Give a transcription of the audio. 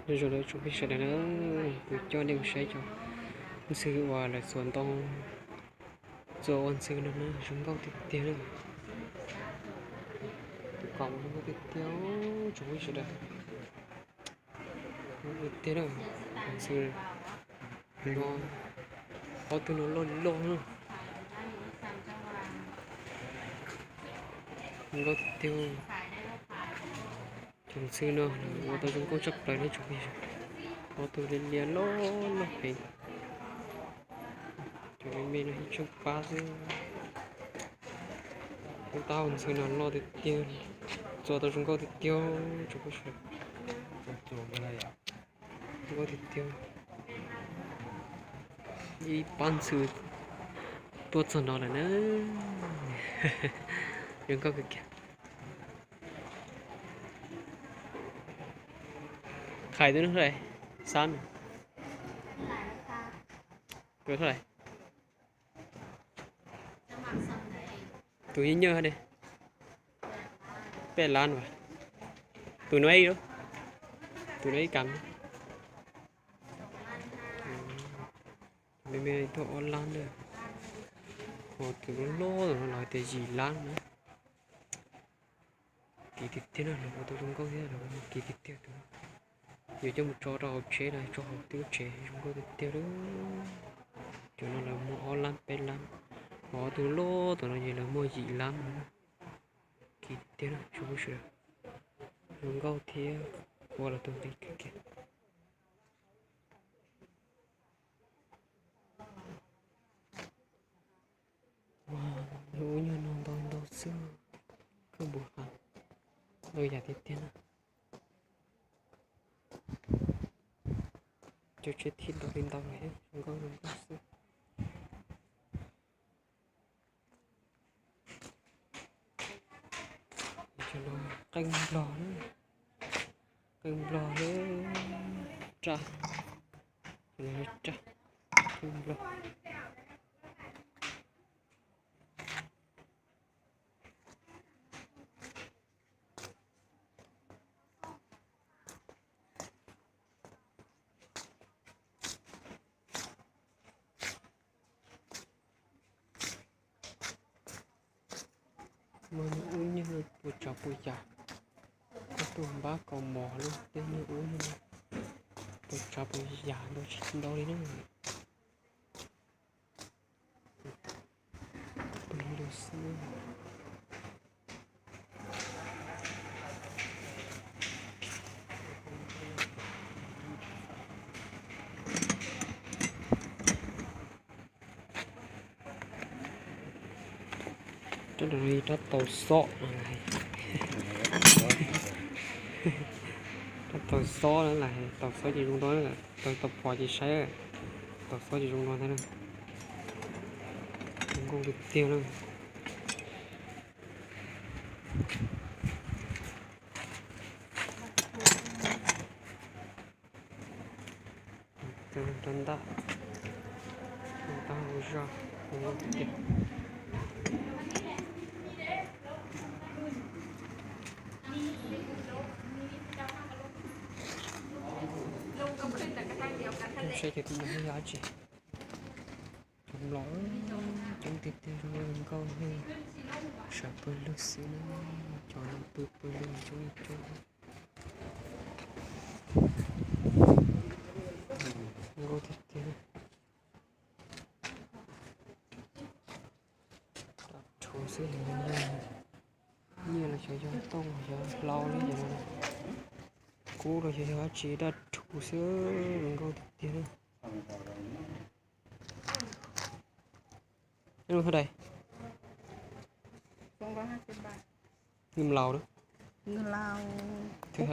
Nyob zoo tsoom phooj ywg sawv daws na, kuv coj nej mus saib cov ntxhw uas lawv txuas ntoo, txuas ua ntxhw no na, zoo nkauj tiag tiag na. Tus kaus zoo nkauj tiag tiag tsoom phooj ywg sawv daws. Zoo tiag na, ntxhw no, ob tug no loj li loj na. Zoo nkauj tiag tiag. Cov ntxhw no ua tau zoo nkauj tshaj plaws na tsoom phooj ywg. Ob tug liab liab loj loj heev. Cov me me no ib tsug pab xwb. Tab sis ntxhw no loj tiag tiag, txuas tau zoo nkauj tiag tiag tsoom phooj ywg. Zoo nkauj tiag tiag. Ib pab ntxhw tuaj txog no lawm na. Zoo nkauj kawg kiag. Qhais tus no hlai, xab no. Tus hlai. Tus nyuaj nyuaj ne, peb lab as. Tus no ib, tus no ib kam. Me me tuaj ob lab na. Ho tus loj loj no los hais tias yim lab na. Kiv tiag tiag na, lawv ua tau zoo nkauj thiab, lawv ua kiv tiag tiag tus. Yuav coj mus tso rau hauv tsheb los tso hauv tub tsev zoo nkauj tiag tiag lawm. Cov no lawv muag ob lab peb lab, ho ob tug loj tom no ces lawv muag yim lab no. Kiv tiag tiag na, zoo nkauj thiab ua los tus nqi kawg kiag. Ua, lub ub nyuag no ntau ntau xwb, koj npus qab, ntau yam tiag tiag na. Cov tsheb thij ntau li ntau li, zoo nkauj zoo nkauj xwb. Qeej nplog, qeej nplog lawm, raj, raj, qeej nplog. Muaj ub nyuag puas tsav puas yam, koj tuaj npab kaus mom lub tej niag ub nyuag puas tsav puas yam ntau tsis ntau li na. Pw lug xwb. Rab no rab taus xob no lawm. Rab taus xob no lawm, taus xob ces zoo no, taus, taus phom ces saib, taus xob ces zoo no ntag na. Zoo nkauj tiag tiag na. Rab ntaj, rab ntaj hauv zog, zoo nkauj tiag tiag. Saib ces tus no yog dab tsi? Cov mlom coob tiag tiag, zoo nkauj heev, sawv pw lug xwb na, cov no pw pw lug coob coob. Nkauj tiag tiag. Dab rhuv xwb, nyiaj los xyov yog tooj los xyov hlau li ces no, kub los xyov yog dab tsi, dab rhuv xwb, zoo nkauj tiag tiag. Hnub thaj dais, nws laus na, thwj